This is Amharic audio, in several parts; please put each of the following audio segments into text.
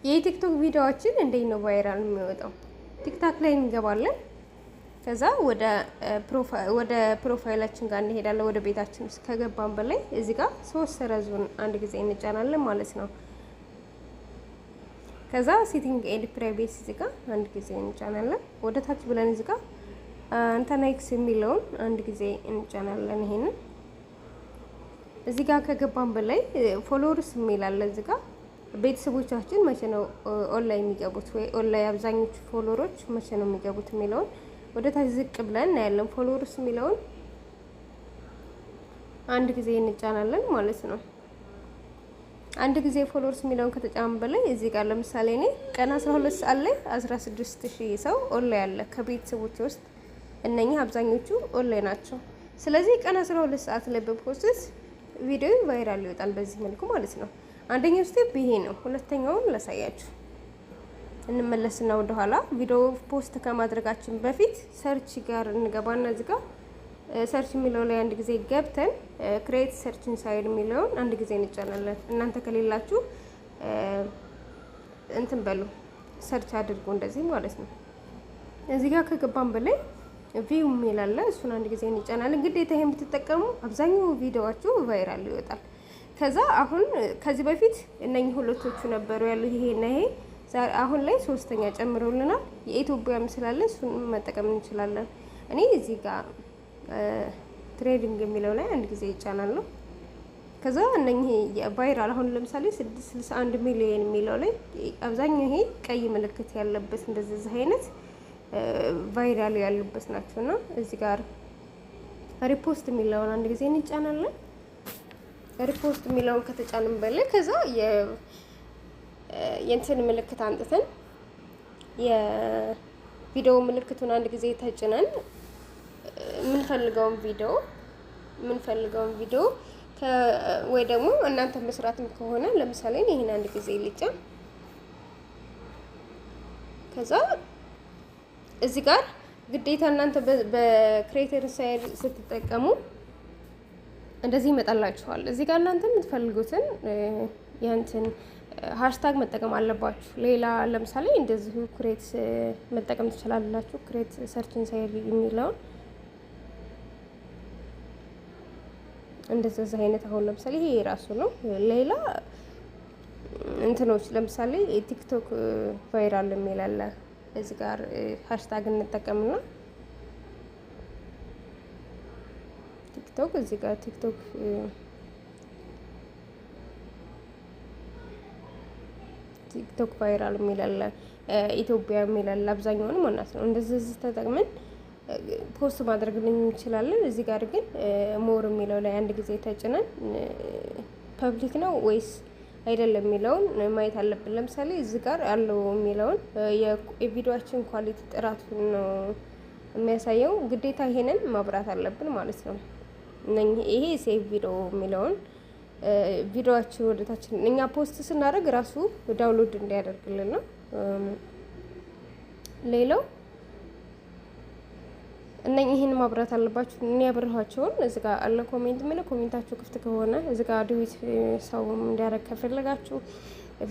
የቲክቶክ ቪዲዮዎችን እንዴት ነው viral የሚወጣው? ቲክቶክ ላይ እንገባለን። ከዛ ወደ profile ኣችን ጋር እንሄዳለን። ወደ ቤታችን ውስጥ ከገባን በላይ እዚህ ጋር ሶስት ሰረዙን አንድ ጊዜ እንጫናለን ማለት ነው። ከዛ setting and privacy እዚህ ጋር አንድ ጊዜ እንጫናለን። ወደ ታች ብለን እዚህ ጋር analytics የሚለውን አንድ ጊዜ እንጫናለን። ይሄንን እዚህ ጋር ከገባን በላይ followers የሚል አለ። እዚህ ጋር ቤተሰቦቻችን መቼ ነው ኦንላይን የሚገቡት ወይ ኦንላይን አብዛኞቹ follower ኦች መቼ ነው የሚገቡት የሚለውን ወደ ታች ዝቅ ብለን እናያለን። Followers የሚለውን አንድ ጊዜ እንጫናለን ማለት ነው። አንድ ጊዜ followers የሚለውን ከተጫን በላይ እዚህ ጋር ለምሳሌ እኔ ቀን 12 ሰዓት ላይ 16 ሺህ ሰው ኦንላይን አለ ከቤተሰቦች ውስጥ፣ እነኚህ አብዛኞቹ ኦንላይን ናቸው። ስለዚህ ቀን 12 ሰዓት ላይ በ post ቪዲዮ viral ይወጣል በዚህ መልኩ ማለት ነው። አንደኛው step ይሄ ነው። ሁለተኛውን ላሳያችሁ። እንመለስና ወደኋላ ቪዲዮ post ከማድረጋችን በፊት search ጋር እንገባና እዚህ ጋር search የሚለው ላይ አንድ ጊዜ ገብተን create search inside የሚለውን አንድ ጊዜ እንጫናለን። እናንተ ከሌላችሁ እንትን በሉ፣ search አድርጉ እንደዚህ ማለት ነው። እዚህ ጋር ከገባን በላይ view የሚል አለ። እሱን አንድ ጊዜ እንጫናለን። ግዴታ ይሄን ብትጠቀሙ አብዛኛው ቪዲዮዋችሁ viral ይወጣል። ከዛ አሁን ከዚህ በፊት እነኚህ ሁለቶቹ ነበሩ ያሉት፣ ይሄና ይሄ። አሁን ላይ ሶስተኛ ጨምሮልናል። የኢትዮጵያም ስላለ እሱን መጠቀም እንችላለን። እኔ እዚህ ጋር trending የሚለው ላይ አንድ ጊዜ ይጫናለሁ። ከዛ እነኚህ viral አሁን ለምሳሌ 61 ሚሊዮን የሚለው ላይ አብዛኛው ይሄ ቀይ ምልክት ያለበት እንደዚህ አይነት viral ያሉበት ናቸው እና እዚህ ጋር repost የሚለውን አንድ ጊዜ እንጫናለን። Repost የሚለውን ከተጫንን በላይ ከዛ የእንትን ምልክት አምጥተን የቪዲዮ ምልክቱን አንድ ጊዜ ተጭነን የምንፈልገውን ቪዲዮ ወይ ደግሞ እናንተ መስራትም ከሆነ ለምሳሌ ይህን አንድ ጊዜ ልጫን። ከዛ እዚህ ጋር ግዴታ እናንተ በ creator side ስትጠቀሙ እንደዚህ ይመጣላችኋል። እዚህ ጋር እናንተ የምትፈልጉትን የእንትን hashtag መጠቀም አለባችሁ። ሌላ ለምሳሌ እንደዚሁ create መጠቀም ትችላላችሁ። Create search inside የሚለውን እንደዚህ አይነት አሁን ለምሳሌ ይሄ የራሱ ነው። ሌላ እንትኖች ለምሳሌ ቲክቶክ viral የሚል አለ። እዚህ ጋር hashtag እንጠቀምና ቲክቶክ እዚህ ጋር ቲክቶክ viral የሚል አለ፣ ኢትዮጵያ የሚል አለ። አብዛኛውን ማለት ነው። እንደዚህ ተጠቅመን post ማድረግ እንችላለን። እዚህ ጋር ግን more የሚለው ላይ አንድ ጊዜ ተጭነን public ነው ወይስ አይደለም የሚለውን ማየት አለብን። ለምሳሌ እዚህ ጋር ያለው የሚለውን የቪዲዮአችን quality ጥራቱን ነው የሚያሳየው። ግዴታ ይሄንን ማብራት አለብን ማለት ነው። ይሄ save video የሚለውን ቪዲዮአችን ወደታችን እኛ post ስናደርግ ራሱ download እንዲያደርግልን ነው። ሌላው እና ይህን ማብራት አለባችሁ። እኔ ያበራኋቸውን እዚህ ጋር አለ comment የሚለው፣ comment ኣችሁ ክፍት ከሆነ እዚህ ጋር duet ሰው እንዲያደርግ ከፈለጋችሁ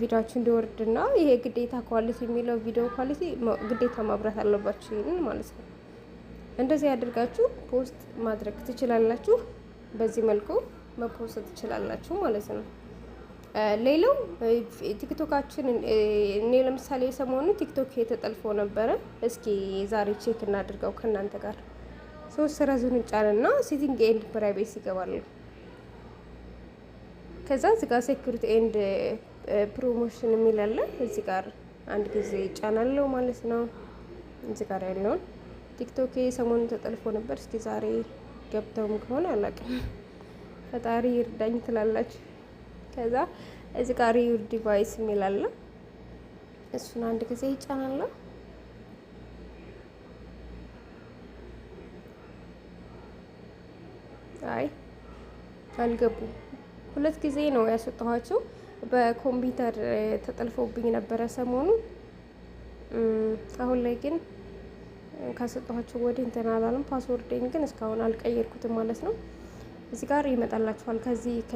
ቪዲዮአችሁ እንዲወርድና ይሄ ግዴታ quality የሚለው ቪዲዮ quality ግዴታ ማብራት አለባችሁ ይህንን ማለት ነው። እንደዚህ አድርጋችሁ post ማድረግ ትችላላችሁ። በዚህ መልኩ መ post ትችላላችሁ ማለት ነው። ሌላው ቲክቶካችን እኔ ለምሳሌ የሰሞኑ ቲክቶክ የተጠልፎ ነበረ። እስኪ ዛሬ check እናድርገው ከእናንተ ጋር። ሶስት ሰረዙን ጫንና setting and privacy ይገባሉ። ከዛ እዚህ ጋር security and promotion የሚል አለ። እዚህ ጋር አንድ ጊዜ ጫናለው ማለት ነው። እዚህ ጋር ያለውን ቲክቶክ ሰሞኑን ተጠልፎ ነበር። እስኪ ዛሬ ገብተውም ከሆነ አላውቅም። ፈጣሪ ይርዳኝ ትላላችሁ። ከዛ እዚህ ጋር your device የሚል አለ። እሱን አንድ ጊዜ ይጫናለሁ። አይ አልገቡም። ሁለት ጊዜ ነው ያስወጣኋቸው። በኮምፒውተር ተጠልፎብኝ ነበረ ሰሞኑ። አሁን ላይ ግን ካሰጠኋቸው ወዲህ እንትን አላለም። Password ኤን ግን እስካሁን አልቀየርኩትም ማለት ነው። እዚህ ጋር ይመጣላችኋል። ከዚህ ከ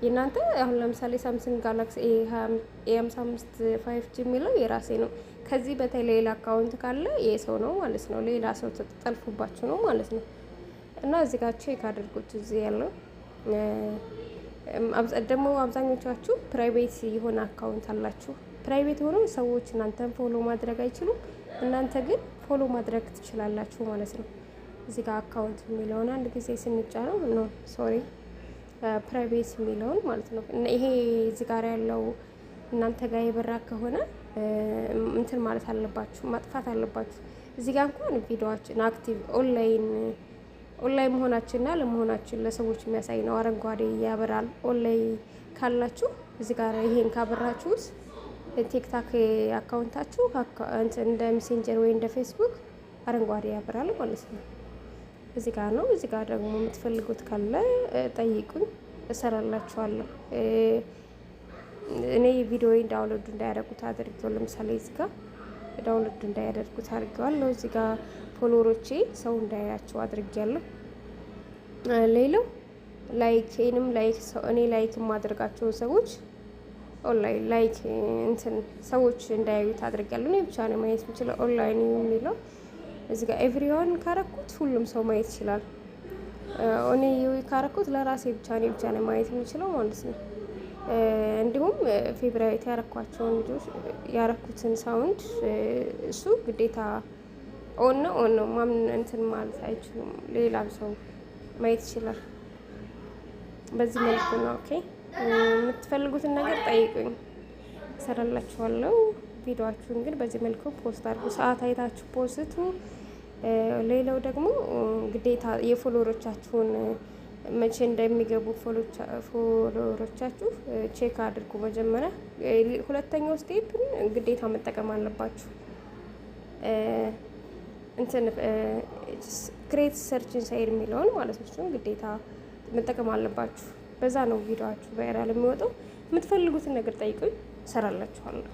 የእናንተ አሁን ለምሳሌ Samsung Galaxy A55 5G የሚለው የራሴ ነው። ከዚህ በተለይ ሌላ account ካለ የሰው ነው ማለት ነው። ሌላ ሰው ተጠልፎባችሁ ነው ማለት ነው። እና እዚህ ጋር check አድርጉት። እዚህ ያለው ደግሞ አብዛኞቻችሁ private የሆነ account አላችሁ። Private ሆኖ ሰዎች እናንተን follow ማድረግ አይችሉም። እናንተ ግን follow ማድረግ ትችላላችሁ ማለት ነው። እዚህ ጋር account የሚለውን አንድ ጊዜ ስንጫነው፣ no, sorry፣ private የሚለውን ማለት ነው። ይሄ እዚህ ጋር ያለው እናንተ ጋር የበራ ከሆነ እንትን ማለት አለባችሁ፣ ማጥፋት አለባችሁ። እዚህ ጋር እንኳን ቪዲዮችን active online መሆናችንና አለመሆናችን ለሰዎች የሚያሳይ ነው። አረንጓዴ ያበራል። ኦንላይን ካላችሁ እዚህ ጋር ይሄን ካበራችሁት TikTok account ኣችሁ እንደ Messenger ወይ እንደ ፌስቡክ አረንጓዴ ያበራል ማለት ነው። እዚህ ጋር ነው። እዚህ ጋር ደግሞ የምትፈልጉት ካለ ጠይቁኝ፣ እሰራላችኋለሁ። እኔ ቪዲዮ download እንዳያደርጉት አድርጌው፣ ለምሳሌ እዚህ ጋር download እንዳያደርጉት አድርጌዋለሁ። እዚህ ጋር follower ኦቼ ሰው እንዳያያቸው አድርጌያለሁ። ሌላው like እኔንም like እኔ like የማደርጋቸውን ሰዎች online like እንትን ሰዎች እንዳያዩት አድርጌያለሁ። እኔ ብቻ ነው ማየት የምችለው። ኦንላይን የሚለው እዚህ ጋር everyone ካረኩት ሁሉም ሰው ማየት ይችላል። Only you ካረኩት ለራሴ ብቻ፣ እኔ ብቻ ነው ማየት የምችለው ማለት ነው። እንዲሁም favorite ያረኳቸውን ልጆች ያረኩትን sound እሱ ግዴታ on ነው፣ on ነው፣ ማምን እንትን ማለት አይችሉም። ሌላም ሰው ማየት ይችላል። በዚህ መልኩ ነው። Okay፣ የምትፈልጉትን ነገር ጠይቁኝ፣ እሰራላችኋለሁ። ቪዲዮአችሁን ግን በዚህ መልኩ post አድርጉ። ሰዓት አይታችሁ post ኡ። ሌላው ደግሞ ግዴታ የ follower ኦቻችሁን መቼ እንደሚገቡ follower ኦቻችሁ check አድርጉ መጀመሪያ። ሁለተኛው step ን ግዴታ መጠቀም አለባችሁ። እንትን create search inside የሚለውን ማለት ነው። እሱን ግዴታ መጠቀም አለባችሁ። በዛ ነው ቪዲዮአችሁ viral የሚወጣው። የምትፈልጉትን ነገር ጠይቁኝ፣ እሰራላችኋለሁ።